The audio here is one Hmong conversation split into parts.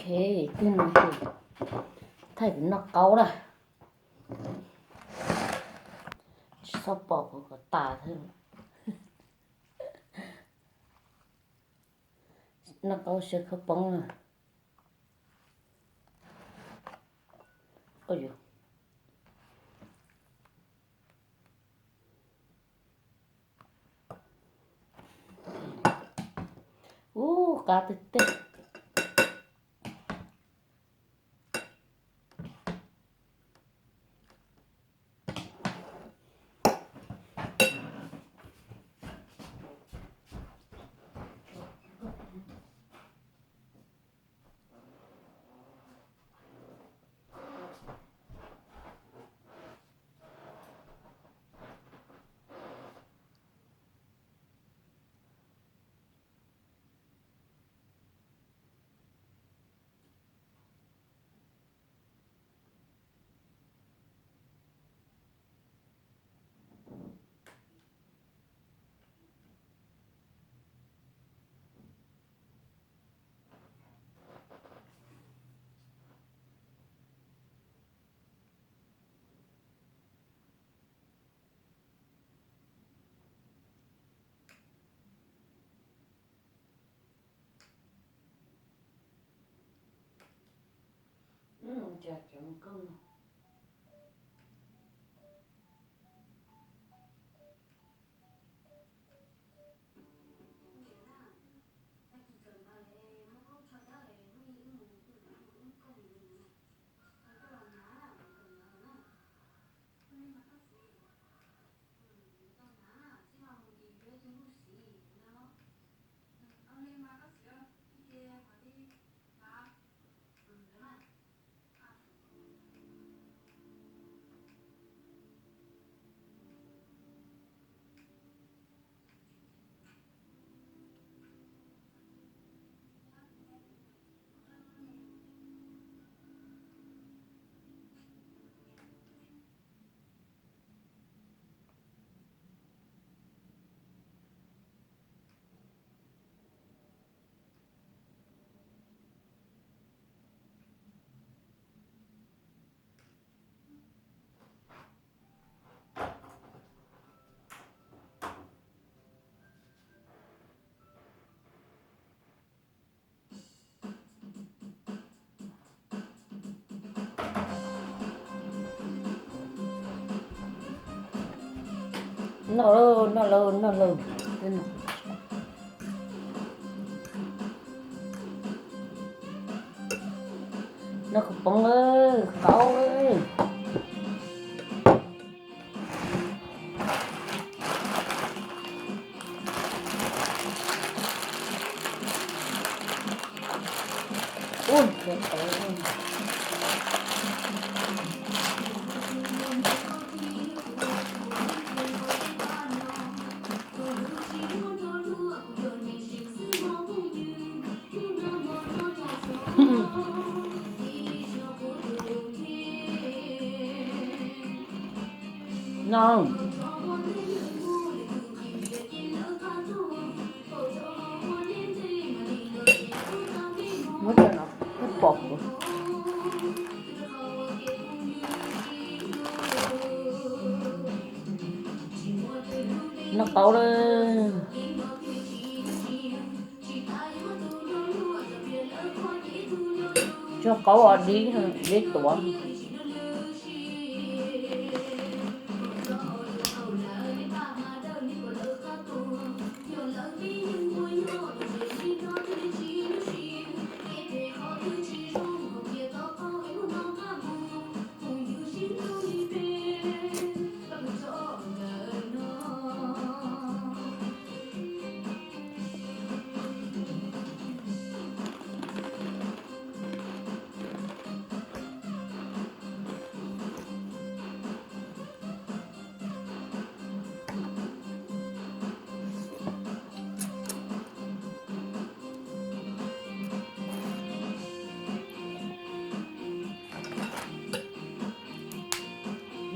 Hes, twb no ces thaij kuv noj qaub lawm. Tsis txhob pom kuv kom tas thiab. Noj qaub siab khaub poob na. Ub, qab tiag tiag. Noj lauj, noj lauj, noj lauj. Noj khaub poob, qaub. No. Muab cov no pom kuv. Noj qaub lawm. Tso qaub os, dib, dib tuav.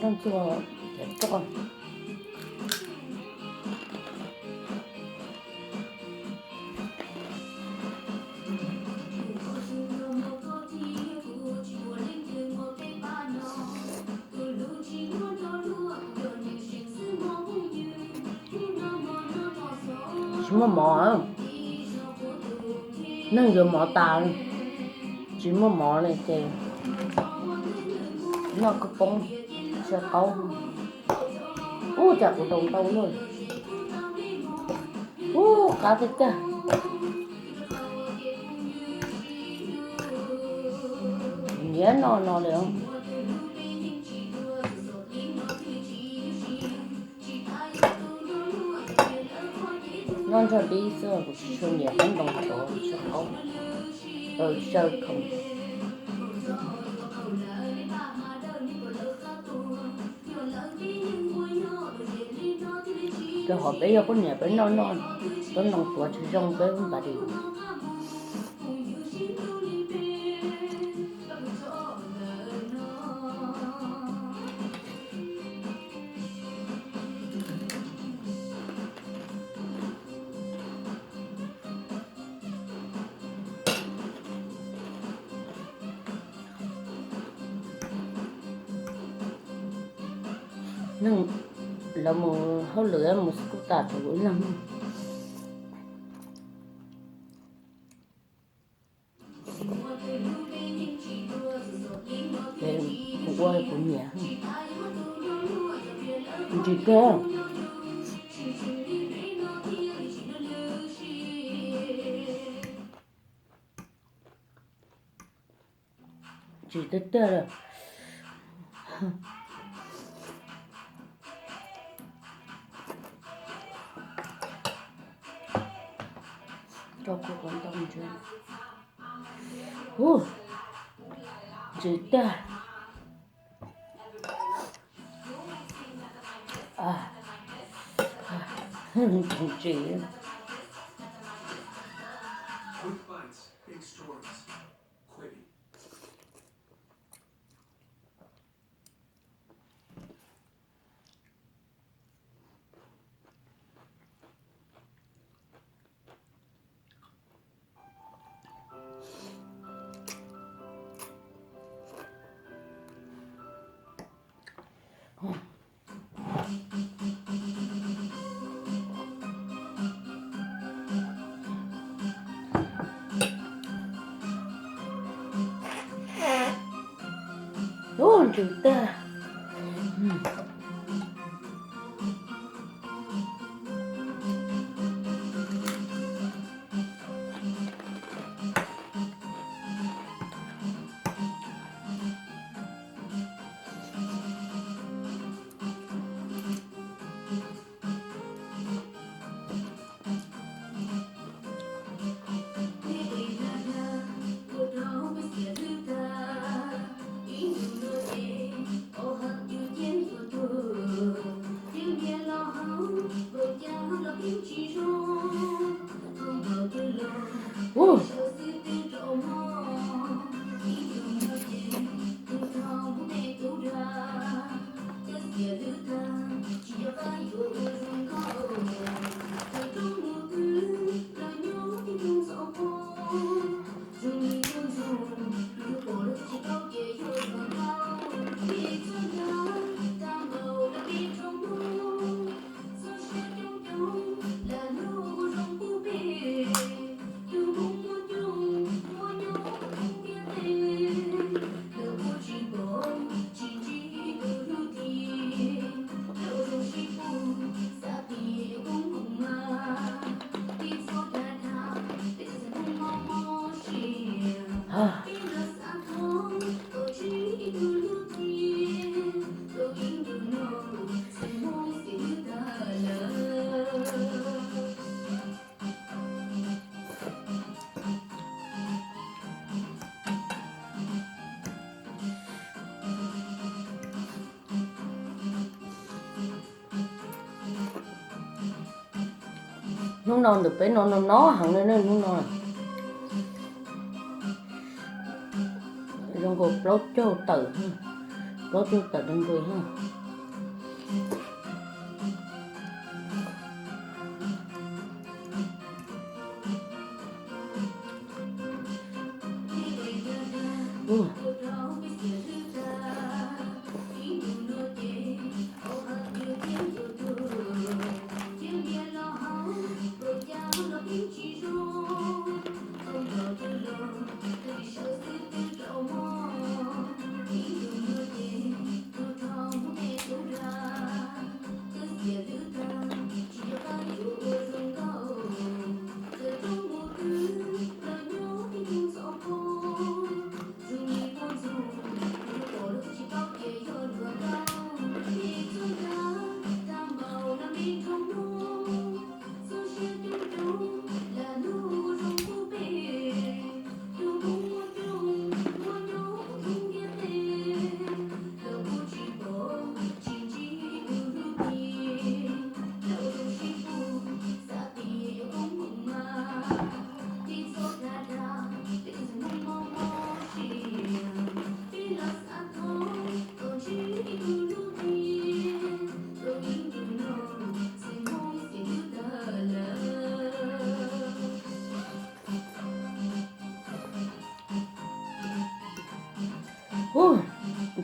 Nroj ntxuag cov roj. Tsis muaj mov, neeg yuav mov tas, tsis muaj mov li ces noj khaub poob, xyaw qaub. Ub, cas kuv daus ntau luaj. Ub, qab tiag tiag. Nyiam noj no li. Noj ntsog dib xwb, kuv tsis tshua nyiam qab ntoo tuav xyaw qaub, xyaw khoom. Rau qhov peb yog poj niam peb noj noj qab ntoo tuav tsis zoo peb npam dis. Neeg lawv mus hauj lwm mus xub kuj tas tsuas kuv ib leeg. Kuv ua kuv nyiam. Ntsim kawg. Ntsim tiag tiag li. Rau kuv ntau ntsis. Ntsim tiag. Ntsim. Ub, ntsim tag. Hnub no ntawm peb no no no heev li ne, hnub no zoo nkaus plaub caug tawm, plaub caug tawm nqis.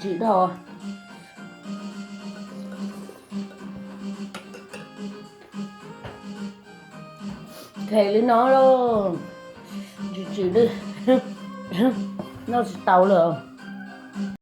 Tsis dhau. Khe li no lauj. Tsis tsis li, noj tsis tau lawm.